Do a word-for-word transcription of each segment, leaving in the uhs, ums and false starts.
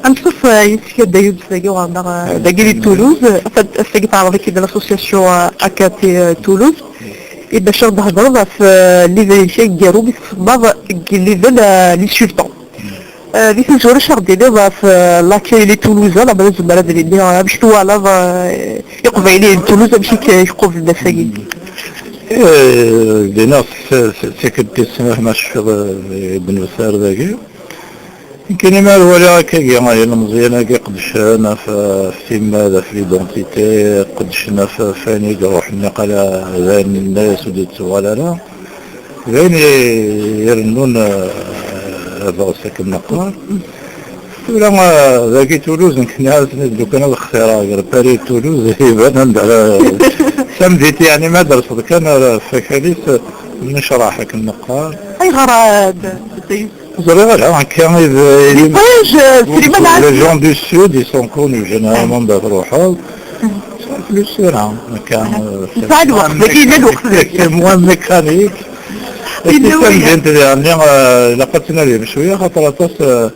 Anṣuf, eh, yis-k a Dda Yunus dagi ɣer-neɣ, eh, dagi di Toulouse. Ass-agi teɛreḍ-ik-id l'association, eh, A K T, eh, Toulouse. I bac ad d-thedreḍ ɣef, eh, level-ik aneggaru mi tsemmaḍ deg level, eh, les sultans. Eh, di tazwara acu aɣ-d-tiniḍ ɣef, eh, l'accueil n Toulouse, neɣ ma nezmer ad d-nini, eh, amek twalaḍ, eh, Iqbayliyen n Toulouse, amek i k-, i k-qublen ass-agi? Eh, dinna s-, s-, tikkelt tis snat ma tecfiḍ, eh, i d-nusa ar dagi. Nekkini ma waliɣ akkagi, ilemẓiyen-agi qeddcen ɣef, ɣef timmad, ɣef l'identité, qeddcen ɣef, ɣef wayen i d-iruḥen niqal d ayen nna-yas ur d-ittuɣal ara. D ayen i irennun, eh, abeɣs akken neqqar. Tura, eh, dagi Toulouse, nekk nniɣ-as lukan ad xtireɣ gar Paris d Toulouse, iban anda ara, samedi-t, yeɛni ma derseḍ kan ar ɣef wakal-is, necraḥ akken neqqar. Ayɣer, eh, d-, d-, Ẓriɣ ala, akka i d... Des voyages, euh, Slimane Azem. Les gens du sud, ils sont connus, généralement, ma truḥeḍ. C'est plus ça, là, akka, euh, c'est... Nesɛa lweqt, dagi yella lweqt dagi. C'est moins mécanique. Yella waya. Tamdint diɣenni, euh, ilaq ad tnadim cwiya, xaṭer aṭas, euh,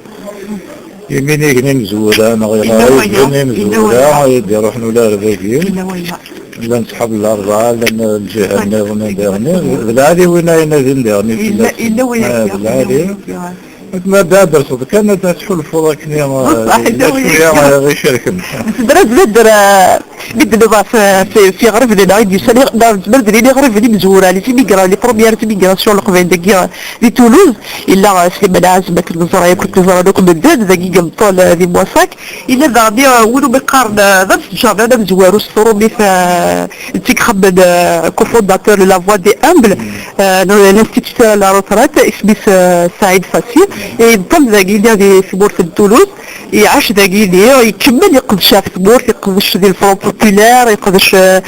iminigen imezwura, neɣ iɣerrijen imezwura, i d-iruḥen ula ar dagi. Yella waya. Llan ṣḥab Larebɛa, llan lǧiha nniḍen diɣenni. D lɛali win ay nadin diɣenni fell-as. Yella waya. Ah, d lɛali. Ma da derseḍ kan ad tḥulfuḍ akken i, eh, d acu i, eh, icerken. Nezmer ad nedder, eh, mi d-nniḍ ɣef, eh, fi, fi iɣriben-nneɣ i d-yusan, neɣ nezmer ad nini iɣriben imezwura, les immigrants, les premières immigrations n Leqbayel dagi, eh, di Toulouse, yella, eh, Slimane Azem akken neẓra yakk, akken ẓran akk medden, dagi deg Meṭṭul, eh, di Moissac, yella daɣen, eh, win umi qqaren, eh, d amesǧer, d amezwaru s trumit, eh, Netta i ixedmen, euh, cofondateur de La Voix des Humbles, euh, l'instituteur à la retraite, isem-is, euh, Saïd Fassi, et yeṭṭef dagi di tmurt n Toulouse, iɛac dagi, ikemmel iqeddec ɣef tmurt, iqeddec di le Front Populaire, iqeddec, euh,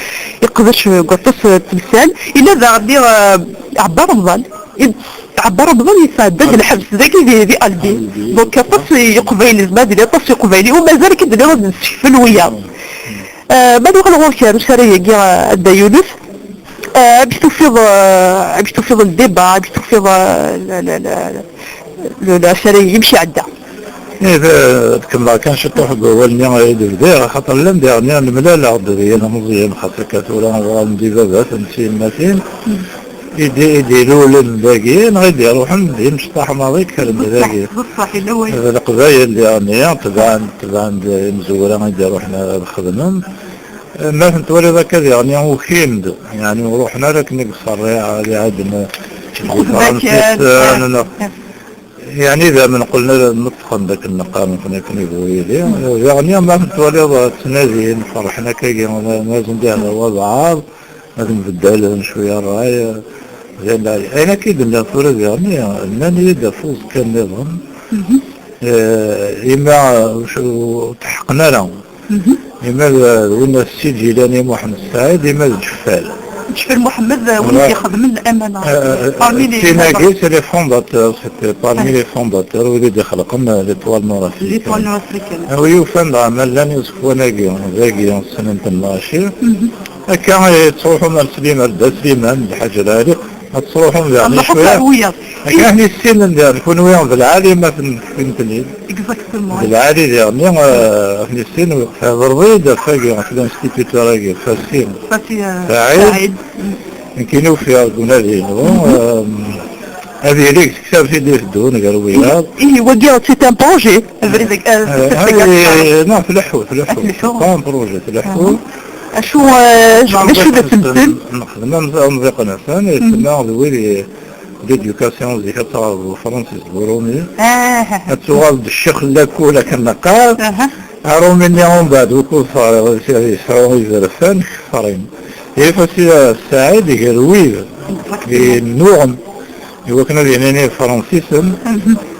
iqeddec deg waṭas, euh, n temsal. Yella daɣen, euh, Ɛebba Remḍan. Ɛebba Remḍan yesɛedda-d lḥebs dagi di, di Albi. Donc aṭas n Yeqbayliyen, ma d-nini aṭas n Yeqbayliyen, u mazal akken d-nniɣ ad d-nessekfel wiyaḍ. Euh, ma nuɣal ɣur-k ar usaray-agi, euh, a Dda Yunus, euh, amek tufiḍ, euh, amek tufiḍ le débat, amek tufiḍ, euh, le, le, le, le, le, asaray-agi, amek iɛedda? Eh, d-, ad kemmleɣ kan ciṭuḥ deg wawal-nni ay d-bdiɣ, axaṭer llan diɣen nemlal-aɣ-d d yilemẓiyen, xas akka tura uɣalen d ibabaten d tyemmatin, i d-, i d-ilulen dagi, neɣ i d-iruḥen d imecṭaḥ maḍi kkren-d dagi. D ṣṣeḥ, d ṣṣeḥ, yella waya. D Leqbayel diɣen, tebɛen, tebɛen-d imezwura i d-iruḥen ad xedmen. Ma ten-twaliḍ akka diɣen ukin-d, yeɛni ur ruḥen ara akken i yeṣṣerriɛ, ad iɛedden deg Lefransis, eh, neɣ, yeɛni d amen qqlen ad neṭṭqen d akken neqqaren akken, akken yebɣu yili. Diɣen ma ten-twaliḍ ttnadin, ferḥen akkagi, ma, ma azen-d-ihda wabɛaḍ, ad mbeddalen cwiya ṛṛay, eh, d ayen lɛali. Ayen akka i d-nniɣ tura diɣen, nnan-iyi-d ɣef uẓekka nniḍen, eh, imi ur, ur tḥeqqen ara. Imi d, d winna Sidi Ǧilani Muḥemmed Saɛid, imi d Ǧeffal. Ǧeffal Muḥemmed, d win i d-ixedmen amana. Parmi les... Tin-agi, c'est les fondateurs, c'était parmi les fondateurs, wid i d-ixelqen, euh, l'Étoile Nord-Africaine. L'Étoile Nord-Africaine. A wi yufan dɣa ma llan iẓekwan-agi, dagi, ssnen-ten mačči. Akka i ttruḥun ar Sliman, ar Dda Sliman, Lḥaǧ Lɛali, ad ttruḥun diɣen cwiya. Akka ad ten-issinen diɣen, kunwi d lɛali ma ten-, ten-, ten-, Exactement. D lɛali diɣen, eh, ad ten-issin, thedreḍ-iyi-d ɣef wagi, ɣef l'instituteur-agi, Fassi. Fassi, eh, Saɛid. Saɛid. Nekkini ufiɣ deg unadi-inu, eh, ad yili deg tektabt i d-iteddun gar wiyaḍ. Ihi, wagi, c'est un projet, abrid, eh, eh, eh, non, tleḥḥu, tleḥḥu. Tleḥḥu. C'est pas un projet, tleḥḥu. Acu, eh, d acu d aselsen? Nexdem am, amḍiq-nsen, yesemma d wid i, l'éducation zik ad taɣeḍ bu Francis Burumi. Ad tuɣal d ccix n lakul akken neqqar. Arumi-nni umbeɛd wukud teɣriḍ yesɛu izerfan kefren. Yif-as i Saɛid gar wid yennuɣen i wakken ad inin ifransisen.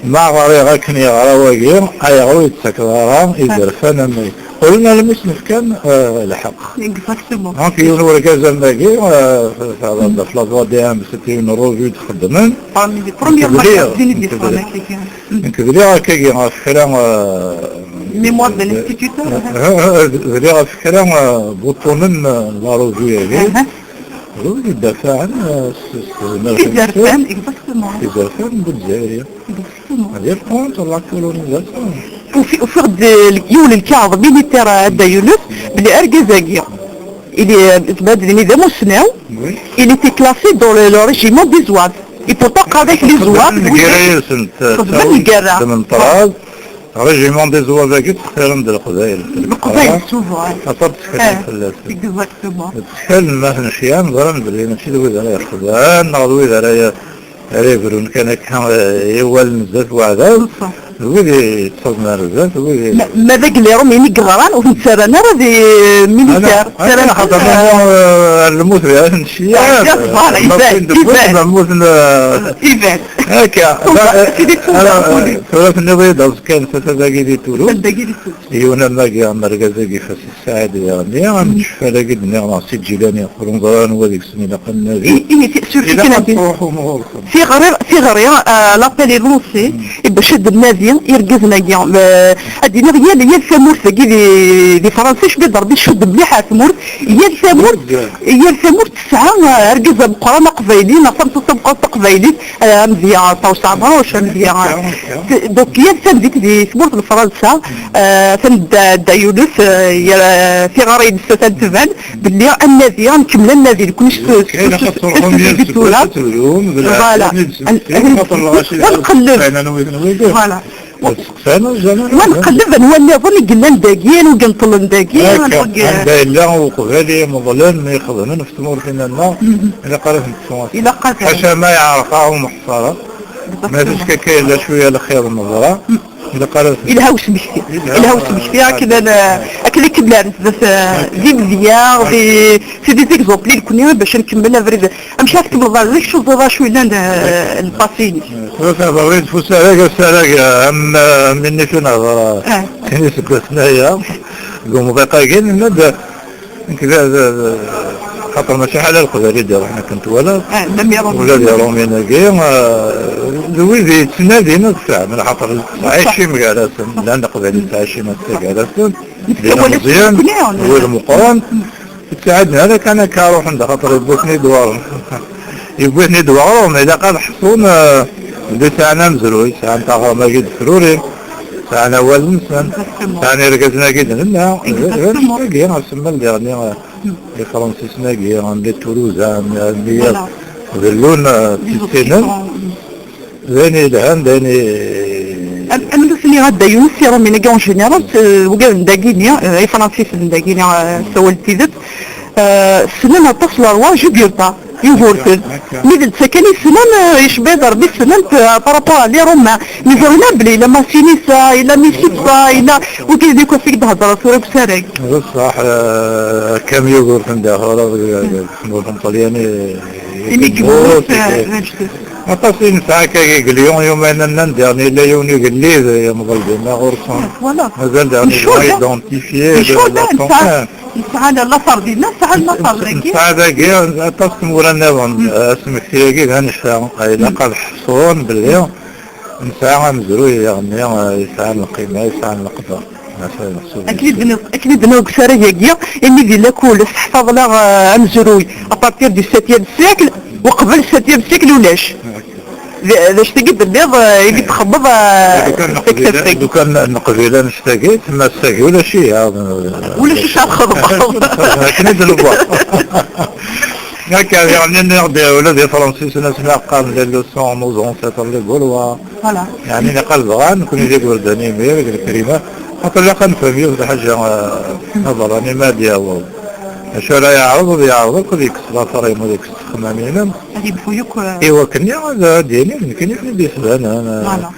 Ma ɣriɣ akken yeɣra wagi, ayɣer ur yettakeḍ ara izerfan am Qqlen almi s-nefkan, euh, lḥeqq. Exactement. Donc, yiwen urgaz am dagi, euh, f-, f-, f-, la voix D M, c'était une revue txeddmen. Parmi les premières matières, nekk bdiɣ akkagi ɣef kra, euh, mémoire de l'instituteur, euh, euh, euh, bdiɣ ɣef kra, euh, buṭunen, euh, la revue-agi. Wi yeddafɛen, eh, s, s tezmert-nsen. Tizerfan, exactement. Tizerfan n Buzzayri. Exactement. Ad yeffɣent la colonisation. Ufi-, ufiɣ-d, eh, yiwen lkaɣeḍ militaire, eh, a Dda Yunus, belli argaz-agi, il est, eh, zmad d-nini d amusnaw, oui, il était classé dans le, le régiment des zouaves. Et pourtant, qqaren-ak les zouaves, lgirra-yasent, xedmen lgirra. Régiment des zouaves-agi ttextiren-d Leqbayel. Leqbayel, souvent, ouais. Aṭas tteklen fell-asen. Exactement. Tteklen ma ten-cyan, ẓran belli mačči d wid ara yexdɛen, neɣ d wid ara y-, ara yebrun kan akka, eh, i wawal n zdat weɛdaw. D wid yettaẓen ar zdat, d wid i... Ma, ma d agellirem i yeɣran, ur ten-ttarran ara d militaire. Ala, xaṭer, eh, ar lmut d ara ten-cyan. Ah, voilà, ma iban, iban. Ma mmuten, eh, iban. Akka, tura tenniḍ-iyi-d aẓekka n tata dagi di Toulouse. Tata dagi di Toulouse. Yiwen am wagi, am argaz-agi, Fasis Saɛid, diɣenni, am Ǧeffal-agi d-nniɣ, neɣ Si Ǧilani, ur neẓri anwa deg-sen ilaq ad nadi. Ilaq ad truḥum ɣur-sen. Tiɣri, tiɣri, euh, l'appel est lancé, i bac ad d-nadi irgazen-agi. Euh, ad d-iniɣ yal, yal tamurt dagi di, di Fransa, iceggeḍ Rebbi, tcudd mliḥ ar tmurt. Yal tamurt, yal tamurt tesɛa, euh, argaz ameqqran aqbayli, neɣ tameṭṭut tameqqrant taqbaylit, euh, amedya Ṭawes Ɛebruc, amedya, euh, donc yal tamdint di tmurt n Fransa, euh, atan Dda, Dda Yunus, euh, yal, euh, tiɣri-ines atan tban, belli ad nadi, ad nkemmel ad nadi, nekkni s, s, s, s, s, s, voilà. Ad nqelleb. Voilà. Ad nqelleb anwa nniḍen i yellan dagi, anwa i ineṭṭlen dagi, anwa i... Anda yella uqbali imeḍlen i ixedmen ɣef tmurt-nneɣ, ilaq ara ten-ttwasen. Ilaq ara. Ḥaca ma yeɛreq-aɣ umeḥṣar, ma d acu akka yella cwiya lxir neẓra, ilaq ara ten... Ilha usmekti. Ilha usmekti, akken ad, akken ad kemmlen zdat, eh, d imedya, d, c'est des exemples i nekkni bac ad nkemmel abrid. Amek ara tkemmleḍ ar zik, tcuddeḍ acu yellan, eh, lpasi-inek? Tura tabarrit f usarag, asarag, am, am init nehḍer, ah, sin iseggasen aya, deg umḍiq-agi, nenna-d, nekk d, d, d, xaṭer mačči ḥala leqbayel i d-iruḥen akken twalaḍ. Ah, ula d iṛumyen-agi, ah, d wid yettnadin ad fehmen, xaṭer ttɛicin gar-asen, llan leqbayel ttɛicin ass-a gar-asen, d ilemẓiyen, d wid meqqren. Ur ttɛedin ara kan akka, ruḥen-d, axaṭer yewwi-ten-id weɣrum. Yewwi-ten-id weɣrum, ilaq ad ḥṣun, eh, belli sɛan amezruy, sɛan taɣerma-agi d-frurin, sɛan awal-nsen, sɛan irgazen-agi d nella. D, d annect-agi, asemma n diɣenni, eh, ifransisen-agi, am les Toulousains, am, am les, voilà, bellun, eh, ttissinen. D ayen yelhan, d ayen i... Am, am nutni a Dda Yunus, iṛumyen-agi en général, s-, ugaden dagini, eh, ifransisen dagini, eh, ssawalen tidet, eh, ssnen aṭas la loi Jugurtha, Yugurten. Mi d netta kan i ssnen, eh, icebbeḍ Rebbi ssnen-t, eh, par rapport à les Romains. Mi ẓran belli yella Masinissa, yella Misipsa, yella wigi d ikwas i d-hedreɣ tura deg usarag. D ṣṣeḥ, eh, akka am Yugurten daxel, deg, deg tmurt n Ṭelyan i, i imi yemmut, yemmut, eh, d ajdid. Aṭas i nesɛa akka deg Lyon, yuman nnan daɣen yella yiwen ugellid yemḍel dinna ɣur-sen. Voilà. Mazal daɣen yebɣa identifier la fontaine. Nesɛa la, later dinna, nesɛa later dagi. Nesɛa dagi aṭas tmura nniḍen. Asmekti-agi d anect-a. Ilaq ad ḥṣun belli nesɛa amezruy diɣenni, eh, yesɛan lqima, yesɛan leqder. Akken i d-tenniḍ, akken i d-tenniḍ deg usarag-agi, imi d illa kul, seḥfaḍen-aɣ, eh, amezruy, à partir du septième siècle, uqbel septième siècle ulac. D, d acu tagi d-tenniḍ, eh, imi txedmeḍ, eh, lukan neqbil, lukan neqbil annect-agi, tma ass-agi ulac-iyi, ah, ulac acu ara txedmeḍ. Akken i d-nebba. Akka, yeɛni, nniɣ-d, ula d ifransisen asmi qqaren les leçons à nos ancêtres les Gaulois. Voilà. Yeɛni, naqal bɣan, nekkni d igerdan imir, deg lekrima, xaṭer ilaq ad nefhem yiwet lḥaǧa, eh, aberrani ma ad yaweḍ. Acu ara yeɛreḍ, ad yeɛreḍ akk ad yekkes later-im, ad yekkes ttexmam-inem. Ad yemḥu yakk, eh. I wakken ad, ad d-yini d nekkni i d-yesbanen, eh, voilà.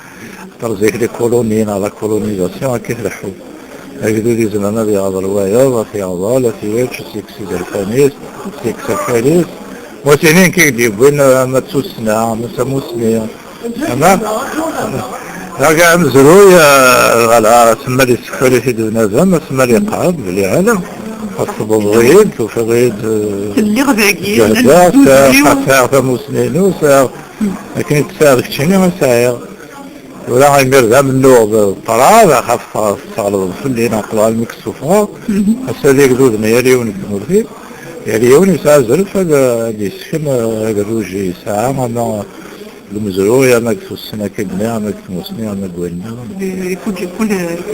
Xaṭer zik les colonies neɣ la colonisation akka i tleḥḥu. Agdud izemren ad yeɣḍel wayeḍ, ad t-yeɣḍel, ad t-yečč, ad t-yekkes izerfan-is, ad t-yekkes akal-is. Wa tini nekk i k-d-yewwin, eh, ama d tussna, ama d tamusni. Ama, dagi amezruy, eh, voilà, asemma ad yesseffer-it-id bnadem, asemma ad yeqqar belli ala, ad tebḍeḍ-iyi-d, tufiḍ-iyi-d, eh, lliɣ dagi, ǧehdeɣ, sɛiɣ, sɛiɣ tamusni-inu, sɛiɣ, akken i tt-sɛiɣ d keččini i sɛiɣ. Tura imir d amennuɣ d ṭṭrad, axaf teɣleḍ fell-i, neɣ qebleɣ almi k-ssufɣeɣ. Ass-a d igduden yal yiwen deg tmurt-im. Yal yiwen yesɛa azref ad, ad yessken, eh, agerruj yesɛa, ama deg umezruy, ama deg tussna akka i d-nniɣ, ama deg tmusni, ama deg wayen nniḍen. Di, di kul, kul,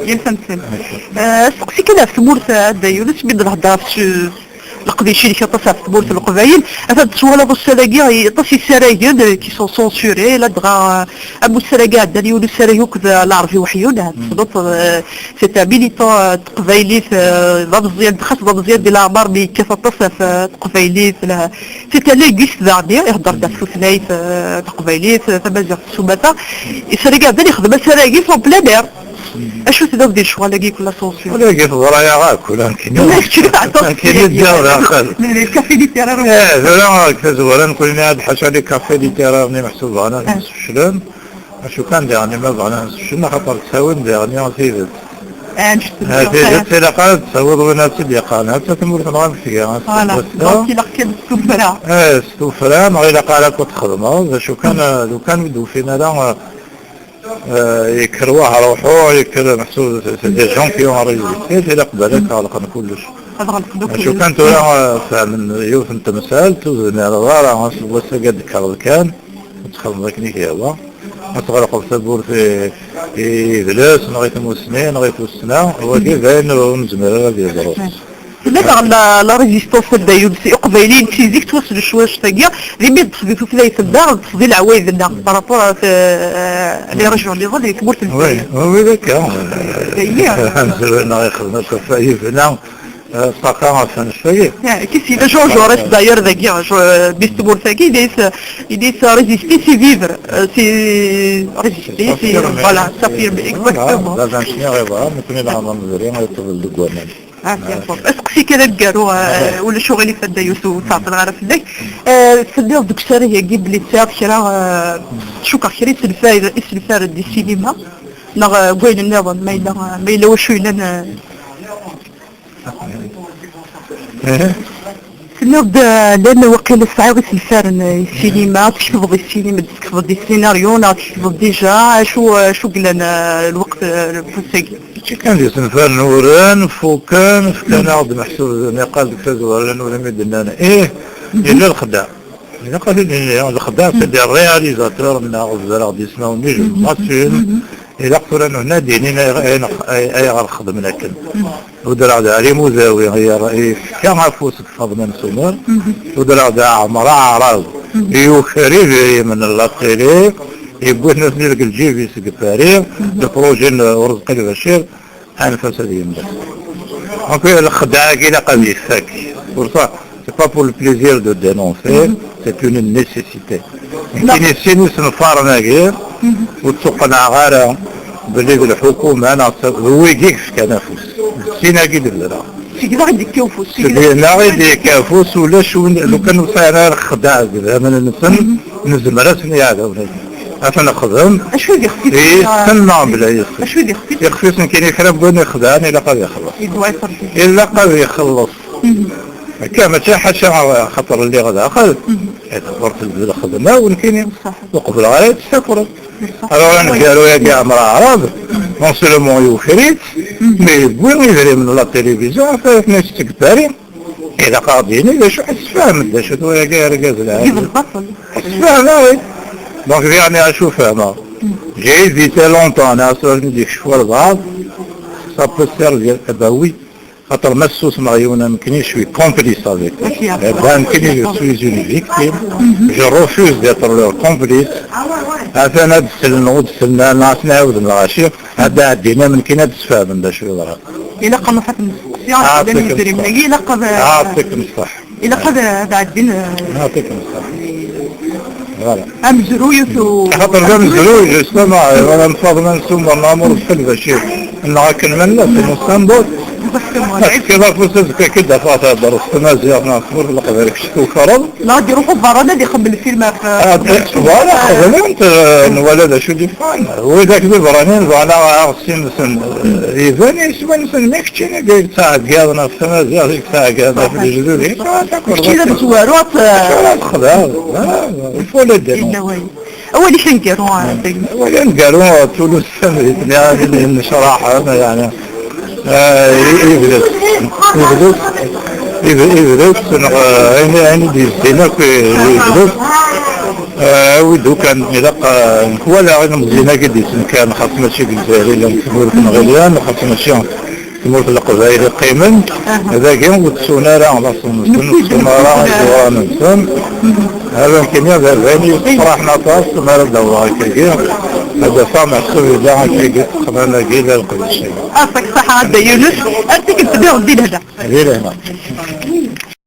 yal tamsalt. Akka. Eh, asteqsi kan ɣef tmurt, eh, a Dda Yunes, mi d-nehder ɣef s-, leqdic-inek aṭas ɣef tmurt n Leqbayel, atan tettwalaḍ ussan-agi, i-, aṭas isaragen, eh, qui sont censurés, ladɣa, eh, am ussan-agi iɛeddan, yiwen usarag akked, eh, Lɛerbi Weḥyun, eh, tessneḍ, eh, c'est un militant, eh, n teqbaylit, eh, d ameẓyan, xas d ameẓyan di leɛmer, mi yekkat aṭas ɣef, eh, teqbaylit, la, c'est un linguiste daɣen, ihedder-d ɣef tutlayt, eh, taqbaylit, eh, tamaziɣt s umata. Isaragen iɛeddan ixdem asarag-is en plein air. Acu tenniḍ di lecɣal-agi kul asensi? Wala-agi teḍra-yaɣ akk, ula nekkini. Ula kečč d aṭas nekkini ddiɣ daxel. Les cafés littéraires. Eh, tura deg tazwara nekkni ad ḥaca les cafés littéraires-nni meḥsub bɣan ad msefclen. Acu kan diɣen ma bɣan ad msefclen, axaṭer ttawin diɣen tidet. Ah, tidet, ilaq ad tt-tawiḍ win ad tt-id-yeqqaren. Atta tmurt-nneɣ amek tga, ass n wass-a. Donc, ilaq kan s tuffra. Eh, s tuffra, neɣ ilaq ara akk ad txedmeḍ. D acu kan, eh, lukan ur d-ufin ara, eh, eh, yekker wahruḥu, yekker meḥsub, c'est des gens qui ont résisté, ilaq balak ad ɣelqen kullec. Ad ɣelqen akk. Acu kan tura, eh, fehmen yiwet n temsalt, ur tezmireḍ ara, ass n wass-agi ad d-tekkreḍ kan, ad txedmeḍ akken i k-yehwa, ad tɣelqeḍ tawwurt i, i yidles, neɣ i tmussni, neɣ i tussna, wagi d ayen ur nezmir ara ad yeḍru. Tella daɣ la, la résistance a Dda Yunes, Iqbayliyen si zik ttwassen ccwacet-agi, d imi ṭṭes di tutlayt-nneɣ, ṭṭes di leɛwayed-nneɣ, par rapport à, euh, les régions nniḍen, di tmurt n Lezzayer. Oui, oui, oui, d'accord. Amezruy-nneɣ ixdem akk ɣef yebna, euh, ṭṭaqa ɣef annect-agi. Kis yella Jean Jaurès d'ailleurs dagi, euh, bis tmurt-agi, il est, il est résisté, c'est vivre, euh, c'est résister, c'est, voilà, s'affirmer, exactement. D acu n ccna iḍran, nekkni neɛmer nezri, yeṭṭef deg waman. Ah, d'accord. Asteqsi kan aneggaru, eh, ulac uɣilif a Dda Yusef, ur ttɛeṭṭleɣ ara fell-ak. Eh, tenniḍ deg usarag-agi belli tesɛiḍ kra, eh, cukkeɣ kra isenfaren, isenfaren di ssinima, neɣ, eh, deg wayen nniḍen, ma yella, ma yella wacu yellan, eh. Tenniḍ-d, eh, llan waqila tesɛiḍ isenfaren, eh, i ssinima, tketbeḍ i ssinima, tketbeḍ di scénario, neɣ tketbeḍ déjà, acu, acu yellan, eh, lweqt, eh, n wass-agi? Mačči kan d isenfaren uran, fuken, fkan-aɣ-d meḥsub niqal deg tazwara n wudem i d-nnan ih, yella lexdeɛ. Ilaq ad t-id-nini, lexdeɛ, c'est des réalisateurs-nneɣ, zedreɣ-d ismawen-nni, je m'assume. Ilaq tura nuhna ad d-inin ay-, ay-, ay-, ayɣer xedmen akken. Udreɣ-d Ɛli Mudawi, yer-, yefka afus deg Faḍma n Sumer. Udreɣ-d Ɛmer Aɛrab, yuker idrimen n la télé, yewwi-ten nutni deg lǧib-is deg Paris, le projet n Urezqi Lbacir. Anef-as ad yemmet. Donc, lexdeɛ-agi ilaq ad yeffak. Pour ça, c'est pas pour le plaisir de dénoncer, c'est une nécessité. Nekkini sin isenfaren-agi, ur ttuqenɛeɣ ara belli d lḥukuma neɣ d ta-, d wigi i yefkan afus. D sin-agi i d-bedreɣ. Seg-neɣ i d-yekka ufus. Seg-neɣ i d-yekka ufus, ulac win, lukan ur sɛin ara lexdeɛ deg idammen-nsen, nezmer ad ten-iɛdawen-agi. Ad t-nexdem. Acu i d ixef-is? Yessen neɣ bla ixef-is? Acu i d ixef-is? Ixef-is nekkini kra n win ixedɛen ilaq ad ixelleṣ. Il doit être. Ilaq ad ixelleṣ. Akka, mačči ḥaca xaṭer lliɣ daxel. Ur teldi lxedma, u nekkini ur qebleɣ ara ad tt-takreḍ. Alors, aneggaru-agi Ɛmer Aɛrab, non seulement yuker-itt, mais yewwi idrimen n la télévision, ɣef akken i tetteg Paris. Ilaq ad ɣ-d-yini d acu, ad sfehmet d acu-t wayagi argaz lɛali. Yebɣa baṭel. Sfehmet, ah oui. Donc, diɣen acu fehmeɣ. J'ai hésité longtemps, neɣ asmi d-yekcef walbeɛḍ, ça peut servir, eh ben oui. Xaṭer ma ssusmeɣ yiwen am nekkini, je suis complice avec eux. Eh ben, nekkini, je suis une victime. Je refuse d'être leur complice. Atan ad d-slen, ur d-slen ara, neɣ ad ten-ɛiwden lɣaci. Ad d-ɛeddin am nekkini ad d-sfehmen d acu yeḍran. Ilaq ad nruḥ ad nesteqsi, ad d-slen idrimen-agi, ilaq ad, aɛṭikem ṣṣeḥ. Ilaq ad, ad ɛeddin, eh, aɛṭikem ṣṣeḥ. Voilà. Amezruy u-, axaṭer d amezruy, justement, eh, wala n Faḍma n Sumer, neɣ Urezqi Lbacir, neɣ akken ma nella, c'est nos symboles. Exactement. Ma tekkiḍ afus azekka akka i d-afeɣ thedreḍ s tmaziɣt neɣ s tmurt n Leqbayel, kečč tukreḍ. Neɣ ad iruḥ uberran ad ixemmel film ɣef, ah, eh, voilà, xedmen-t, eh, nwala d acu d-yeffɣen. Widak d iberraniyen bɣan aɣ-, aɣ-, sin-nsen, eh, iban isem-nsen, mi keččini deg ttɛeggiḍen ɣef tmaziɣt, deg ttɛeggiḍen ɣef lejdud, i tura takerḍa. Kečči d amezwaru, ad t-, acu ara texdeɛ? Ah, il faut les dénoncer. Awal-ik aneggaru, ah, awal aneggaru, Toulouse, di tnyanin, necraḥen, yani, ah, i-, yebdes, yebdes. Id- idles neɣ, eh, ayen ayen i d-yezdin akk, eh, idles. Eh, awi-d ukan ilaq, eh, nekwala ilemẓiyen-agi d-yettnekkaren, xas mačči deg Lezzayer i llan deg tmurt n Ɣilyan, xas mačči tmurt n Leqbayel i qqimen. Dagi ur ttun ara laṣel-nsen, ur ttun ara idurar-nsen. Ad am-iniɣ d ayen yessefraḥen aṭas mi ara d-awḍeɣ akkagi. Ad d-afeɣ meḥsub yella akkagi ttqnan-agi la leqdic-agi. Aṭak ṣaḥa a Dda Yunes, ar tikkelt teddiḍ di lehna. Di lehna.